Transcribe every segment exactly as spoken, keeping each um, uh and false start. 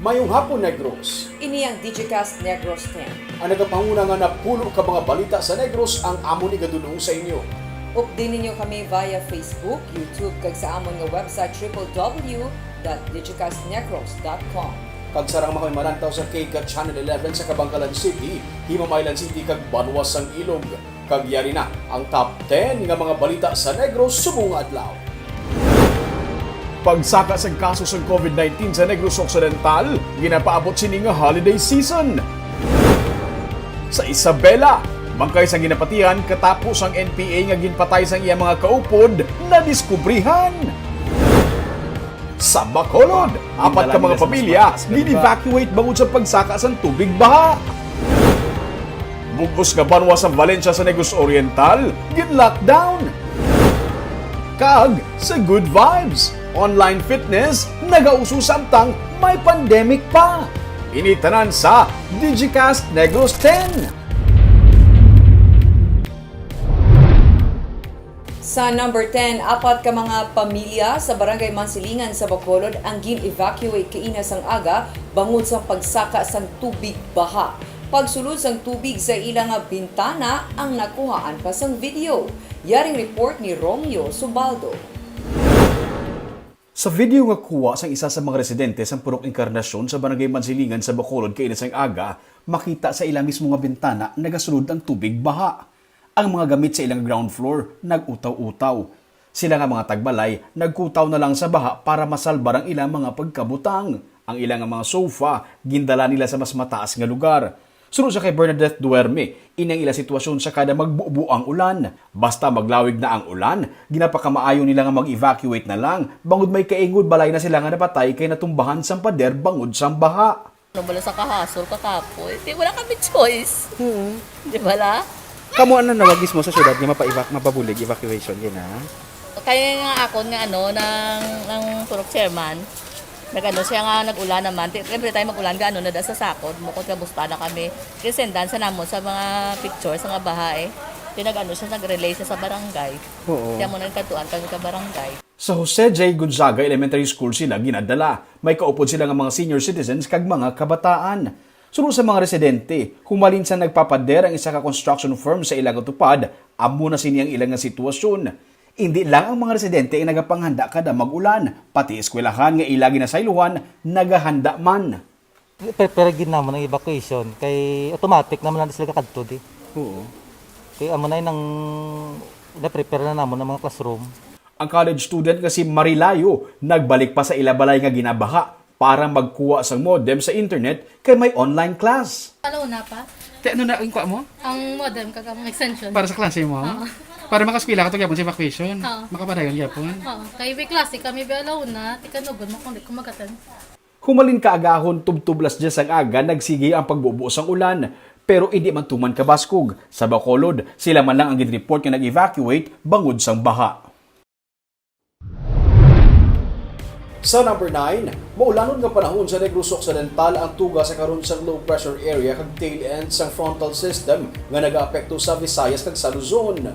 Mayong hapon, Negros. Ini ang Digicast Negros ten. Ang nagapanguna nga napulo ka mga balita sa Negros ang amon igadul-ong sa inyo. Updi ninyo kami via Facebook, YouTube, kag sa amon nga website, triple W dot digicast negros dot com. Kag sarang man kami malantaw sa K CAT Channel eleven sa Kabankalan City, Himamaylan City, kag Banwa sang Ilog. Kag yari na ang top ten nga mga balita sa Negros subong nga adlaw. Pagsaka sang kaso sang COVID nineteen sa Negros Occidental, ginapaabot sini nga holiday season. Sa Isabela, bangkay sang ginapatihan katapos ang N P A nga ginpatay sang iya mga kaupod nadiskubrihan. Sa Bacolod, apat ka mga pamilya gin-evacuate bangod sa pagsaka sang tubig baha. Bug-os nga banwa sa Valencia sa Negros Oriental, gin-lockdown. Kag sa Good Vibes, online fitness nagauso samtang may pandemic pa. Ini tanan sa Digicast Negros ten. Sa number ten, apat ka mga pamilya sa Barangay Mansilingan sa Bacolod ang gin-evacuate kaina sang aga bangod sang pagsaka sang tubig baha. Pagsulod sang tubig sa ila nga bintana ang nakuhaan pa sang video. Yaring report ni Romeo Subaldo. Sa video nga kuha sang isa sa mga residente sang Purok Encarnacion sa Barangay Mansilingan sa Bacolod kaina sang aga, makita sa ila mismo nga bintana nagasulod ang tubig baha. Ang mga gamit sa ilang ground floor nag-utaw-utaw. Sila nga mga tagbalay nagkutaw na lang sa baha para masalbar ang ilang mga pagkabutang. Ang ilang mga sofa gindala nila sa mas mataas nga lugar. Suno sa kay Bernadette Duerme, ini ang ila sitwasyon sa kada magbubo ang ulan. Basta maglawig na ang ulan, ginapakamaayo nila nga mag-evacuate na lang, bangod may kaingod balay na sila nga napatay kay natumbahan sang pader bangod sang baha. Ano bala sa kahasol, kakapoy? Di, wala kami choice. Mm. Di bala? Kamo ang nanawag mismo sa syudad nga mapa-evac-, mapabulig evacuation, yun, ha? Kaya nga akon nga, ano, ng, ng Purok Chairman, nag-ano siya nga, nag-ulan naman. Ti-, every time mag-ulan, gaano na da sa sakod, mukot ka busta na kami. Kisendan sa namon sa mga picture, sa mga baha, eh. Ti nag-ano siya, nag-relay siya sa barangay. Oo. Kaya mo nagkatuan kami ka barangay. Sa Jose J. Gonzaga Elementary School sila ginadala. May kaupod sila nga mga senior citizens kag mga kabataan. Suno sa mga residente, humalin sa nagpapader ang isa ka construction firm sa ila nga tupad, amo na sini ang ila nga sitwasyon. Indi lang ang mga residente ang nagapanghanda kada mag-ulan, pati eskwelahan nga ila ginasaylohan nagahanda man. Prepare gid namon ang evacuation kay automatic naman lang sila kakadto di. Oo. Kay amo na nang na-prepare na namon ang mga classroom. Ang college student nga si Marilayo nagbalik pa sa ila balay nga ginabaha para magkuha sang modem sa internet kay may online class. Alauna pa. Te, ano na ang kuha mo? Ang modem kag ang extension. Para sa klase mo? Oo. Para makaeskwela ka to gyapon sa evacuation. Oo. Makapadayon gyapon. Oo. Kay may klase kami bi alauna, tikanugon mo kung di ko mag-attend. Humalin kaagahon, tubtob las diyes sang aga, nagsigi ang pagbubo sang ulan, pero indi man tuman kabaskog. Sa Bacolod, sila man lang ang gin-report nga nag-evacuate bangod sang baha. Sa number nine, maulanon nga panahon sa Negros Occidental ang tuga sa karon sang low pressure area kag tail end sang frontal system nga nagaapekto sa Visayas kag sa Luzon.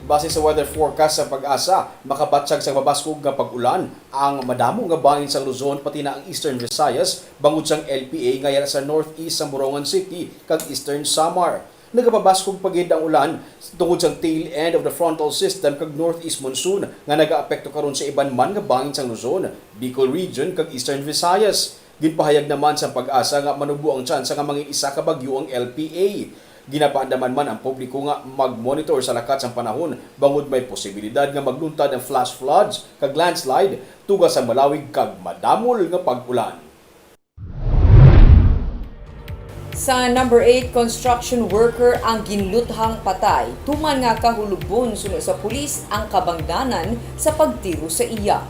Base sa weather forecast sa PAGASA, makabatyag sang mabaskog nga pag-ulan ang madamo nga bahin sang Luzon, pati na ang Eastern Visayas, bangod sang L P A nga yara sa northeast sang Borongan City kag Eastern Samar. Nagapabaskog pa gid ang ulan tungod sang tail end of the frontal system kag northeast monsoon nga nagaapekto karon sa iban man nga bahin sang Luzon, Bicol Region, kag Eastern Visayas. Ginpahayag naman sang PAGASA nga manubo ang tsansa nga mangin isa ka bagyo ang L P A. Ginapaandaman man ang publiko nga mag-monitor sa lakat sang panahon bangod may posibilidad nga magluntad ang flash floods kag landslide, tuga sang malawig kag madamol nga pag-ulan. Sa number eight, construction worker ang ginluthang patay tuman nga kahulubon suno sa pulis ang kabangdanan sa pagtiro sa iya.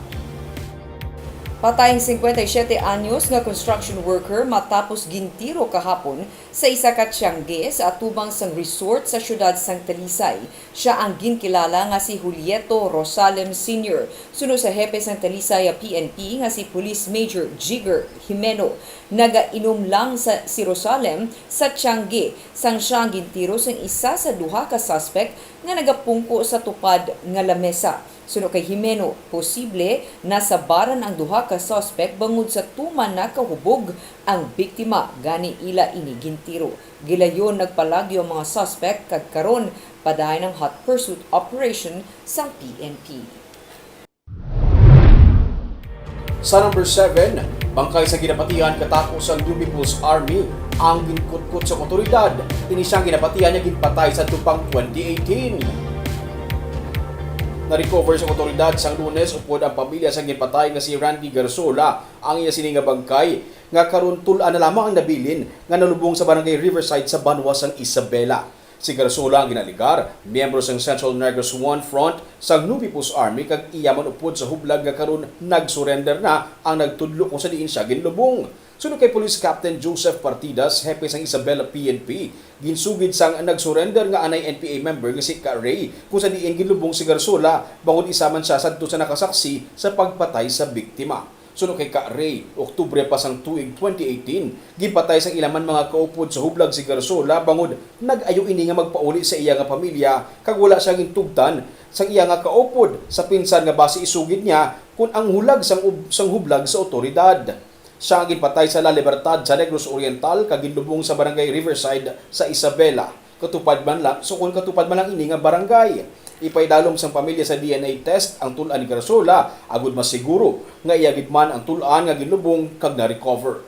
Patay ang singkwenta y siyete anyos nga construction worker matapos gintiro kahapon sa isa ka tiyangge sa atubang sang resort sa siyudad sang Talisay. Sia ang ginkilala nga si Julieto Rosalem Senior. Suno sa hepe sang Talisay P N P nga si Police Major Jigger Jimeno, nagainom lang sa, si Rosalem sa tiyangge sang sia ang gintiro sang isa sa duha ka suspect nga nagapungko sa tupad nga lamesa. Suno kay Jimeno, posible nasabaran ang duha ka suspek bangod sa tuman na kahubog ang biktima, gani ila ini gintiro. Gilayon nagpalagyo ang mga suspek kag karon padayon ang hot pursuit operation sang P N P. Sa number seven, bangkay sa ginapatihan katapos ang New People's Army ang ginkutkot sa otoridad. Ini siyang ginapatihan nga ginpatay sa tupang twenty eighteen. Na-recover sa otoridad sang Lunes upod ang pamilya sang ginpatay nga si Randy Garzola ang iya sini nga bangkay, nga karon tul-an na lamang ang nabilin, nga nalubong sa Barangay Riverside sa banwa sang Isabela. Si Garzola ang ginaligar, miyembro sang Central Negros One Front sang New People's Army, kag iya man upod sa hublag nga karon nag-surrender na ang nagtudlo kung sa diin siya ginlubong. Suno kay Police Captain Joseph Partidas, hepe sang Isabela P N P, ginsugid sang nag-surrender nga anay N P A member nga si Ka Ray kung sa diin ginlubong si Garzola, bangod isa man siya sadto sa nakasaksi sa pagpatay sa biktima. Suno kay Ka Ray, Oktubre pa sang tuig twenty eighteen, ginpatay sang ila man mga kaupod sa hublag si Garzola bangod nag-ayo ini nga magpauli sa iya nga pamilya kag wala siya gintugtan sang iya nga kaupod sa pinsan nga basi isugid niya kon ang hulag sang ub-, sang hublag sa otoridad. Siya ang ginpatay sa La Libertad sa Negros Oriental kag ginlubong sa Barangay Riverside sa Isabela. Katupad man lang, so kon katupad man lang ini nga barangay. Ipaidalom sang pamilya sa D N A test ang tul-an ni Garzola, agud masiguro nga iya gid man ang tul-an nga ginlubong kag na-recover.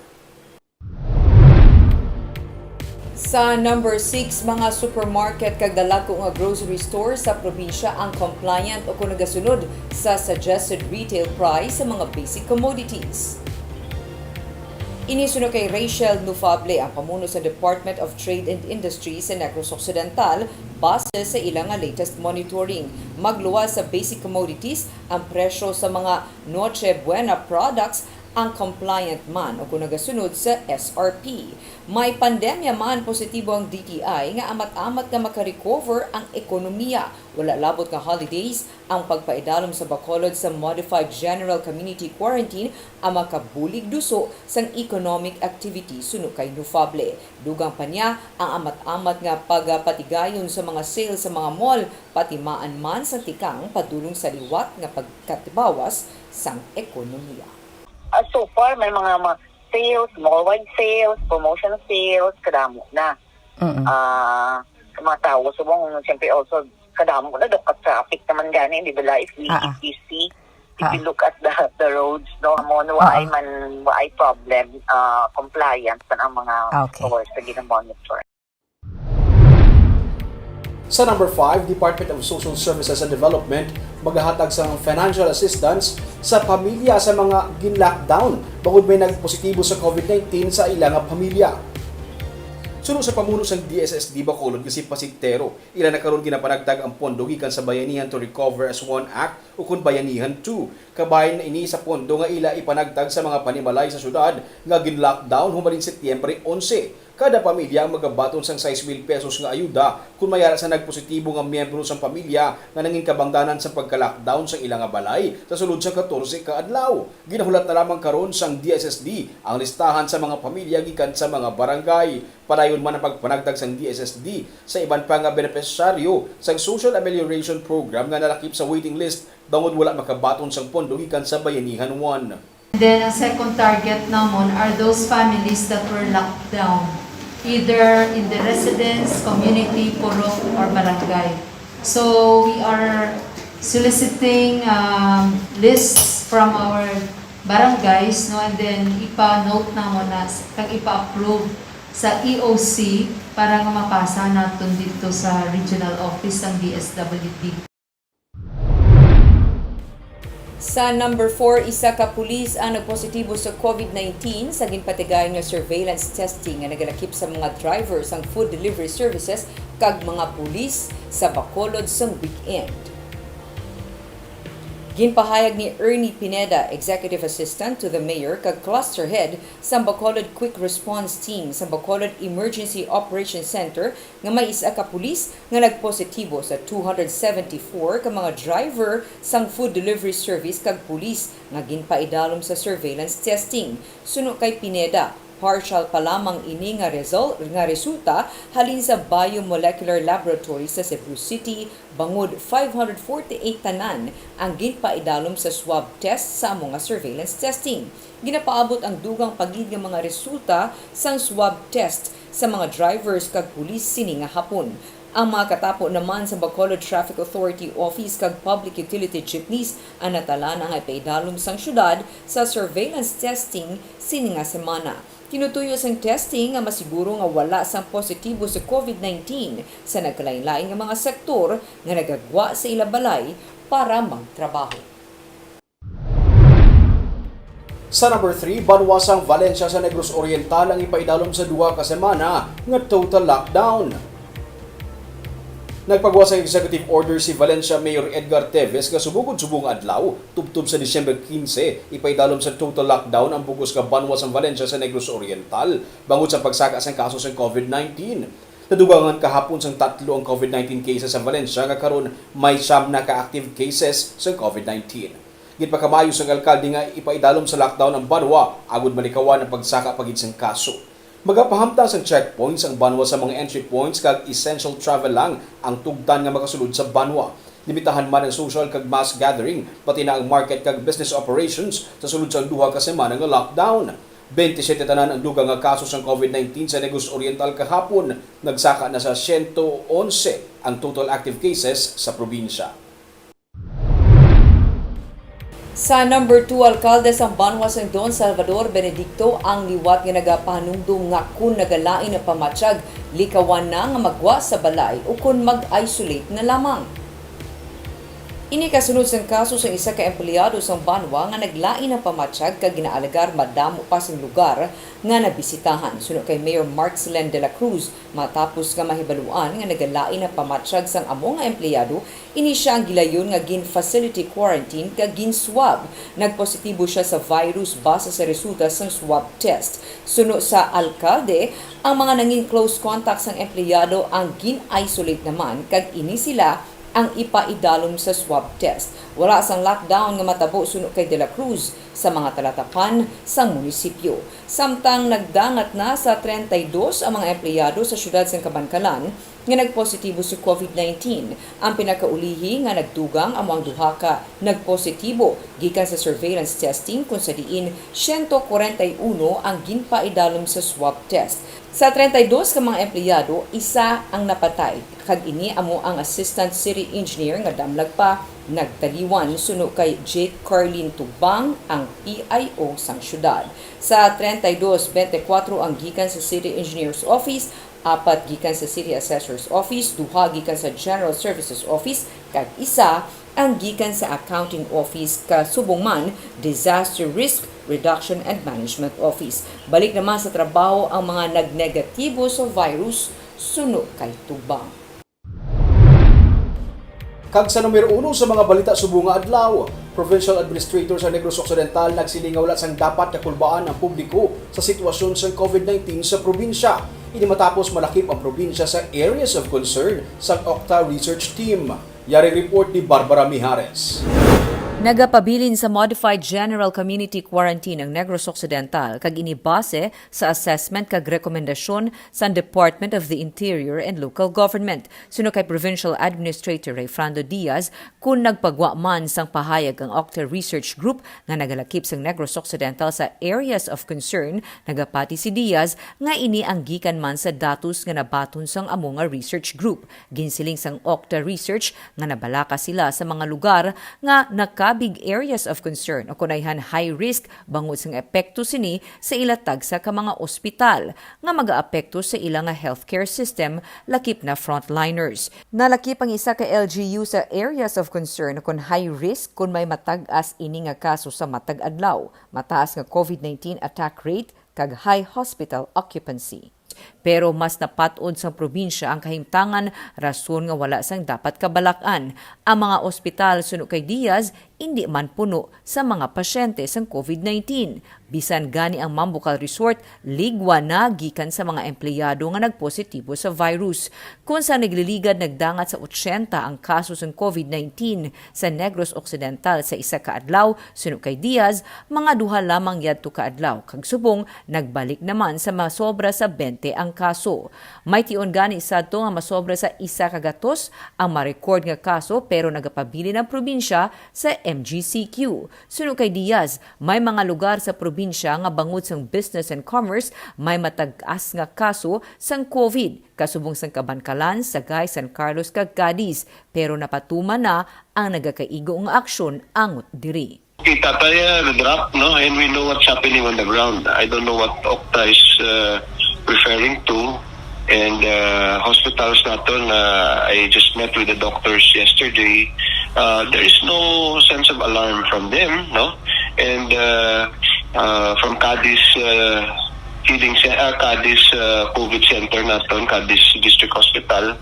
Sa number six, mga supermarket kag dalagko nga grocery store sa probinsya ang compliant o kon nagasunod sa suggested retail price sa mga basic commodities. Ini suno kay Rachel Nufable, ang pamuno sa Department of Trade and Industry sa Negros Occidental, base sa ila nga latest monitoring. Magluwas sa basic commodities ang presyo sa mga Noche Buena products ang compliant man o kung nagasunod sa S R P. May pandemya man, positibo ang D T I nga amat-amat nga makarecover ang ekonomiya. Wala labot nga holidays, ang pagpaidalom sa Bacolod sa Modified General Community Quarantine ang makabulig duso sang economic activity, suno kay Nufable. Dugang pa niya, ang amat-amat nga pagapatigayon sa mga sales sa mga mall, patimaan man sa tikang padulong sa liwat nga pagkatibawas sang ekonomiya. Ah, so far, may mga, mga sales, mall-wide sales, promotion sales, kadamo na. Mm-mm. Ah, sa mga tawo, subong, siyempre also, kadamo na, daw ka-traffic naman gani, di ba, if we, Ah, ah. if you see, if you Ah. look at the, the roads, no, mo, no, Ah, waay ah. man, waay problem, ah, compliance man ang mga Ah, okay. stores na ginamonitor. Sa number five, Department of Social Services and Development magahatag sang financial assistance sa pamilya sa mga gin-lockdown bangod may nagpositibo sa COVID nineteen sa ila nga pamilya. Suno sa pamuno sang D S S D Bacolod nga si Pasig Tero, ila na karon ginapanagtag ang pondo gikan sa Bayanihan to Recover as One Act ukon Bayanihan two. Kabahin ini sa pondo nga ila ipanagtag sa mga panimalay sa syudad nga gin-lockdown humalin Setyembre onse. Kada pamilya ang magabaton sang sais mil pesos nga ayuda kon may ara sa nagpositibo nga miyembro sang pamilya nga nangin kabangdanan sa pagka-lockdown sa ila nga balay sa sulod sa katorse ka adlaw. Ginahulat na lamang karon sang D S S D ang listahan sa mga pamilya gikan sa mga barangay. Padayon man ang pagpanagtag sang D S S D sa iban pa nga benepisyaryo sang Social Amelioration Program nga nalakip sa waiting list bangod wala makabaton sang pondo gikan sa Bayanihan one. Then, ang second target namon are those families that were locked down, either in the residence, community, purok, or barangay. So, we are soliciting, um, lists from our barangays, no, and then ipa-note namon na s-, kag ipa-approve sa E O C para nga mapasa naton didto sa regional office sang D S W D. Sa number four, isa ka pulis ang nagpositibo sa COVID nineteen sa ginpatigayon nga surveillance testing nga nagalakip sa mga driver sang food delivery services kag mga pulis sa Bacolod sang weekend. Ginpahayag ni Ernie Pineda, Executive Assistant to the Mayor kag Cluster Head sang Bacolod Quick Response Team sa Bacolod Emergency Operations Center, nga may isa ka pulis nga nagpositibo sa two hundred seventy-four ka mga driver sang food delivery service kag pulis nga ginpaidalom sa surveillance testing. Suno kay Pineda, Partial pa lamang ini nga result nga resulta halin sa Biomolecular Laboratory sa Cebu City, bangod five hundred forty-eight tanan ang ginpaidalom sa swab test sa amo nga surveillance testing. Ginapaabot ang dugang pa gid nga mga resulta sang swab test sa mga drivers kag pulis sini nga hapon. Ang mga katapo naman sa Bacolod Traffic Authority Office kag Public Utility Jeepneys ang natalana nga ipaidalom sang syudad sa surveillance testing sini nga semana. Tinutuyo sang testing nga masiguro nga wala sang positibo sa COVID nineteen sa nagkalain-lain nga mga sektor nga nagagwa sa ila balay para magtrabaho. Sa number three, banwa sang Valencia sa Negros Oriental ang ipaidalom sa duha ka semana nga total lockdown. Nagpagawa sang executive order si Valencia Mayor Edgar Teves nga subong-subong adlaw, tubtob sa Disyembre quince, ipaidalom sa total lockdown ang bug-os nga banwa sang Valencia sa Negros Oriental, bangod sa pagsaka sang kaso sang COVID nineteen. Nadugangan kahapon sang tatlo ang COVID nineteen cases sa Valencia, nga karon may siyam na ka active cases sang COVID nineteen. Ginpakamayo sang alkalde nga ipaidalom sa lockdown ang banwa agud malikawan ang pagsaka pa gid sang kaso. Magapahamtang sang checkpoints ang banwa sa mga entry points kag essential travel lang ang tugtan nga makasulod sa banwa. Limitahan man ang social kag mass gathering, pati na ang market kag business operations sa sulod sang duha ka semana nga lockdown. Twenty-seven tanan ang dugang nga kaso sang COVID nineteen sa Negros Oriental kahapon. Nagsaka na sa siyento onse ang total active cases sa probinsya. Sa number two, alkalde sang banwa sang Don Salvador Benedicto ang liwat nga nagapahanumdom nga kon nagalain ang pamatyag, likawan na nga magwa sa balay ukon mag-isolate na lamang. Ini kasunod sang kaso sang isa ka empleyado sang banwa nga naglain ang pamatyag kag ginaalegar madamo pa sing lugar nga nabisitahan. Suno kay Mayor Marcelen de la Cruz, matapos nga mahibaluan nga nagalain ang pamatyag sang amo nga empleyado, ini sia ang gilayon nga gin-facility quarantine kag gin-swab. Nagpositibo sia sa virus base sa resulta sang swab test. Suno sa alkalde, ang mga nangin close contact sang empleyado ang gin-isolate naman, kag ini sila ang ipaidalom sa swab test. Wala sang lockdown nga matabo, suno kay De La Cruz, sa mga talatapan sang munisipyo. Samtang nagdangat na sa treinta y dos ang mga empleyado sa siyudad sang Kabankalan nga nagpositibo sa COVID nineteen. Ang pinakaulihi nga nagdugang amo ang duha ka nagpositibo gikan sa surveillance testing, kung sa diin siyento kwarenta y uno ang ginpaidalom sa swab test. Sa treinta y dos ka mga empleyado, isa ang napatay, kag ini amo ang assistant city engineer nga damlag pa nagtaliwan, suno kay Jake Carlin Tugbang, ang P I O sang siyudad. Sa treinta y dos, twenty-four ang gikan sa city engineer's office, apat gikan sa city assessor's office, duha gikan sa general services office, kag isa ang gikan sa accounting office, kasubong man disaster risk reduction and management office. Balik naman sa trabaho ang mga nagnegatibo sa virus, suno kay Tugbang. Kag sa numero uno sa mga balita subong nga adlaw, Provincial Administrator sa Negros Occidental nagsiling nga wala sang dapat kakulbaan ang publiko sa sitwasyon sang COVID nineteen sa probinsya. Ini matapos malakip ang probinsya sa areas of concern sang OCTA Research Team. Yari report ni Barbara Mijares. Nagapabilin sa Modified General Community Quarantine ang Negros Occidental, kag ini base sa assessment kag rekomendasyon sa Department of the Interior and Local Government. Suno kay Provincial Administrator Rayfrando Diaz, kun nagpagwa man sang pahayag ang OCTA Research Group nga nagalakip sang Negros Occidental sa areas of concern, nagapati si Diaz nga ini ang gikan man sa datos nga nabaton sang amo nga research group. Ginsiling sang OCTA Research nga nabalaka sila sa mga lugar nga nakabig areas of concern o kon ayhan high risk bangod sang epekto sini sa ila tagsa ka mga ospital nga magaapekto sa ila nga healthcare system, lakip na frontliners. Nalakip ang isa ka L G U sa areas of concern o kon high risk kon may matag-as ini nga kaso sa matag adlaw, mataas nga COVID nineteen attack rate, kag high hospital occupancy. Pero mas napat-od sang probinsya ang kahimtangan, rason nga wala sang dapat kabalak-an. Ang mga ospital, suno kay Diaz, indi man puno sa mga pasyente sang covid nineteen. Bisan gani ang Mambucal Resort, ligwa na gikan sa mga empleyado nga nagpositibo sa virus. Kon sa nagliligad, nagdangat sa otsenta ang kaso sang covid nineteen sa Negros Occidental sa isa ka adlaw, suno kay Diaz, mga duha lamang yadto ka adlaw, kag subong nagbalik naman sa masobra sa bente ang kaso. May tion gani sadto nga masobra sa isa ka gatos ang ma-record nga kaso, pero nagapabilin ang probinsya sa M G C Q. Suno kay Diaz, may mga lugar sa probinsya nga bangod sang business and commerce may matag-as nga kaso sang covid, kasubong sang Kabankalan, Sagay, San Carlos, kag Cadiz, pero napatuman na ang nagakaigo nga aksyon angot diri. Kita tayo, the drop, no? And we know what's happening on the ground. I don't know what Octa is uh, referring to. And uh, hospitals naton, uh, I just met with the doctors yesterday. Uh, there is no sense of alarm from them, no? And uh, uh, from Cadiz uh, Healing Ce- uh, Cadiz uh, COVID Center naton, Cadiz District Hospital,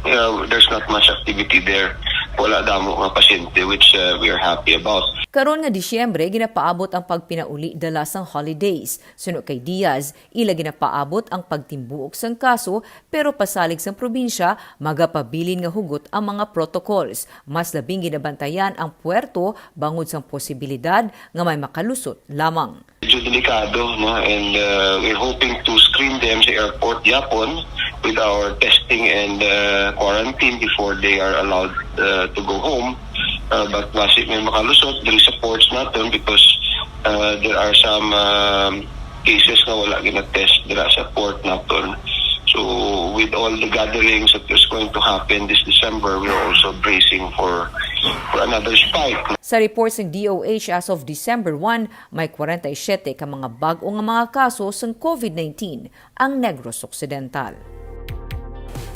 uh, there's not much activity there. Wala damo nga pasyente, which uh, we are happy about. Karon nga Disyembre, ginapaabot ang pagpinauli dala sang holidays. Suno kay Diaz, ila ginapaabot ang pagtimbuok sang kaso, pero pasalig sang probinsya, magapabilin nga hugot ang mga protocols. Mas labing ginabantayan ang puerto bangod sang posibilidad nga may makalusot lamang. Medyo delikado, no? And uh, we're hoping to screen them sa airport yapon with our testing and uh, quarantine before they are allowed uh, to go home. Uh, but basi may makalusot diri sa ports naton because uh, there are some um, cases nga wala gina-test dira sa port naton. So with all the gatherings that is going to happen this December, we are also bracing for for another spike. Sa report sang D O H, as of December one, may kwarenta y siyete ka mga bag-o nga mga kaso sang covid nineteen ang Negros Occidental.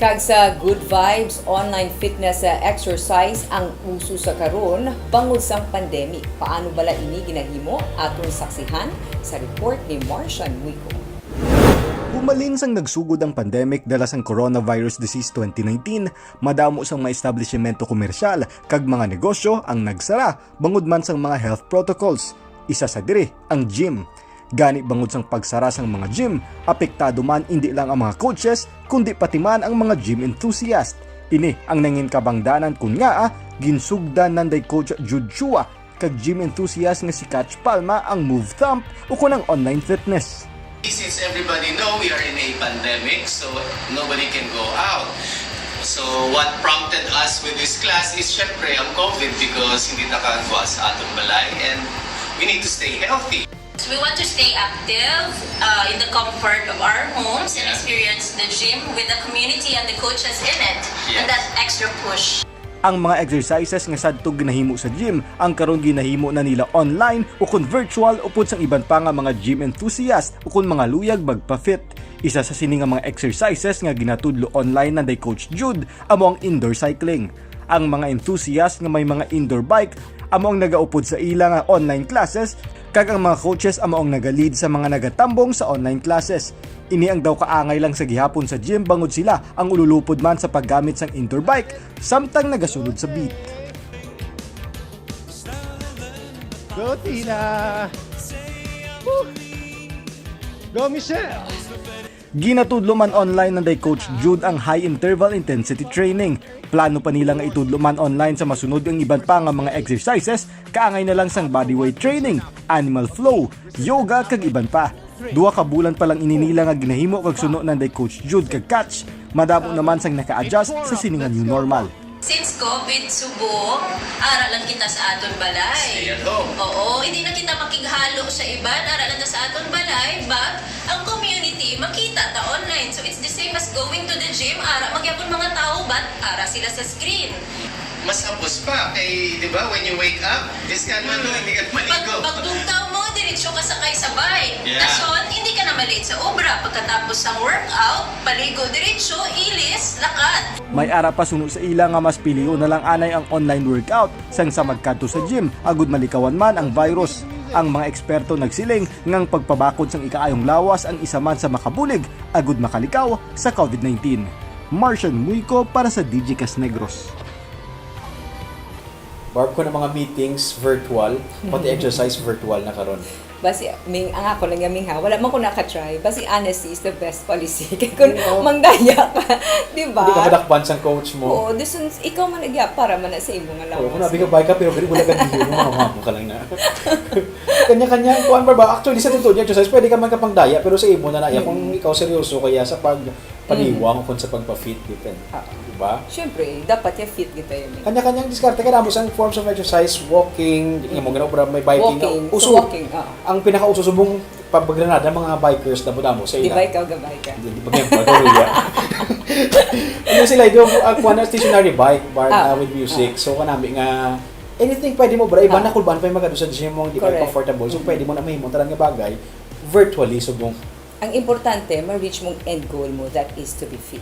Kag sa Good Vibes Online Fitness, uh, exercise ang uso sa karon bangod sang pandemic. Paano bala ini ginahimo? Aton saksihan sa report ni Marcian Muico. Humalin sang nagsugod ang pandemic dala sang coronavirus disease twenty nineteen, madamo sang mga establisimento komersyal kag mga negosyo ang nagsara bangod man sang mga health protocols. Isa sa diri ang gym. Gani, bangod sang pagsara sang mga gym, apektado man indi lang ang mga coaches, kundi pati man ang mga gym enthusiast. Ini ang nangin kabangdanan kon ngaa ginsugdan nanday Coach Jude Chua kag gym enthusiast nga si Catch Palma ang Move Thump ukon ang online fitness. Since everybody know we are in a pandemic, so nobody can go out. So what prompted us with this class is syempre ang COVID because hindi nakagawa sa atong balay and we need to stay healthy. So we want to stay active uh, in the comfort of our homes and Yeah. experience the gym with the community and the coaches in it. Yes. And that extra push. Ang mga exercises nga sadto ginahimo sa gym, ang karon ginahimo na nila online ukon virtual upod sang iban pa nga mga gym enthusiast ukon mga luyag magpa-fit. Isa sa sini nga mga exercises nga ginatudlo online nanday Coach Jude amo ang indoor cycling. Ang mga enthusiast nga may mga indoor bike amo ang nagaupod sa ila nga online classes, kag ang mga coaches amo ang naga-lead sa mga nagatambong sa online classes. Ini ang daw kaangay lang sa gihapon sa gym bangod sila ang ululupod man sa paggamit sang indoor bike samtang nagasulod sa beat. Go, Tina! Woo! Go, Michelle! Ginatudlo man online nanday Coach Jude ang high interval intensity training. Plano pa nila nga itudlo man online sa masunod ang iban pa nga mga exercises, kaangay na lang sang bodyweight training, animal flow, yoga, kag iban pa. Duha ka bulan pa lang ini nila nga ginahimo kag suno nanday Coach Jude kag Catch, madamo naman sang naka-adjust sa sini nga new normal. Since COVID subong, ara lang kita sa aton balay. Stay at home. Oo, hindi na kita makighalo sa iban, ara lang ta sa aton balay, but ang community makita ta online. So it's the same as going to the gym, ara man gyapon mga tawo, but ara sila sa screen. Mas hapos pa kay, di ba, when you wake up, this ka naman, no, hindi ka Pag, maligo. Pagdugtaw mo, diretso ka sakay sa bike. Yeah. Dason, hindi ka na ma-late sa obra. Pagkatapos sang workout, paligo diretso, ilis, lakad. May ara pa suno sa ila nga mas pilion na lang anay ang online workout sang sa magkadto sa gym agud malikawan man ang virus. Ang mga eksperto nagsiling nga ang pagpabakod sang ikaayong lawas ang isa man sa makabulig agud makalikaw sa COVID nineteen. Marcian Muico para sa Digicast Negros. Barb, ko na mga meetings virtual, pati exercise virtual na karon. Basi, Ming, ang ako lang yung Ming ha, wala man ko naka-try. Basi honesty is the best policy. Kaya kung Oo. mangdaya ka, di ba? Hindi ka madakpan sang coach mo. Oo, this one's, ikaw man nagya para man na sa imo nga Oo, lawas. kung nabi ka bike ka, pero gani wala gani yun, mga mamo ka lang na. Kanya-kanya, kuan ba ba? Actually, sa totoo niya, exercise, pwede ka man kapangdaya, pero sa imo na na, kung ikaw seryoso kaya sa pag paniwang o kung sa pagpa-fit, depende. Ah. Di ba? Siyempre, dapat yung fit kita yun eh. Kanya-kanyang diskarte, kaya mo sang forms of exercise, walking, yung mga ganun, may biking. Walking, Uso, so walking, ah. Ang pinakauso subong pag Granada, mga bikers, damo-damo sa Di ila. ba ikaw gabay ka? Hindi, di ba, ganyan, pag-uwi. Ano sila, yung, ang kuha na stationary bike, bar, Ah. uh, with music. So, kanami nga, anything pwede mo, bro. Iba Ah. na kulban pa yung magado sa gym mo, hindi pa Correct. comfortable. So, pwede mo na mahimo, tanan nga bagay, virtually, subong. Ang importante, ma-reach mong end goal mo, that is to be fit.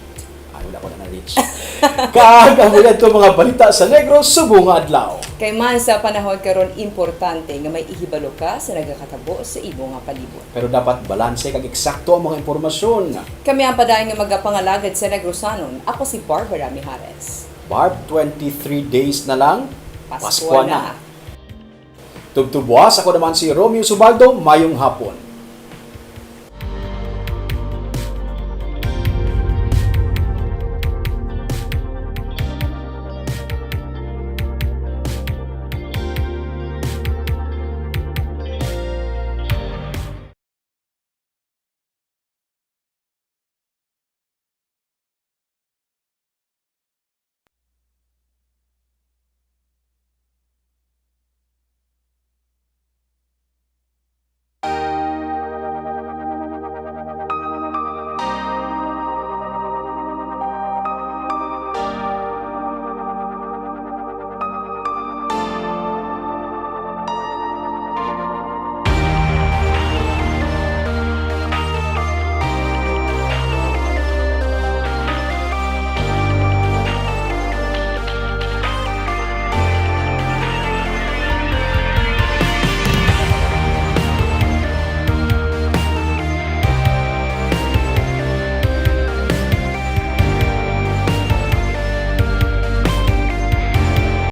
Ay, wala ko na na-reach. Kag ang mga to mga balita sa Negros subong nga adlaw. Kay man sa panahon karon, importante nga may ihibalo ka sa nagakatabo sa imo nga palibot. Pero dapat balanse kag eksakto ang mga impormasyon. Kami ang padayon nga magapangalagad sa Negrosanon. Ako si Barbara Mijares. Barb, twenty-three days na lang. Pasko na. Tubtubwas, ako naman si Romeo Subaldo. Mayong hapon.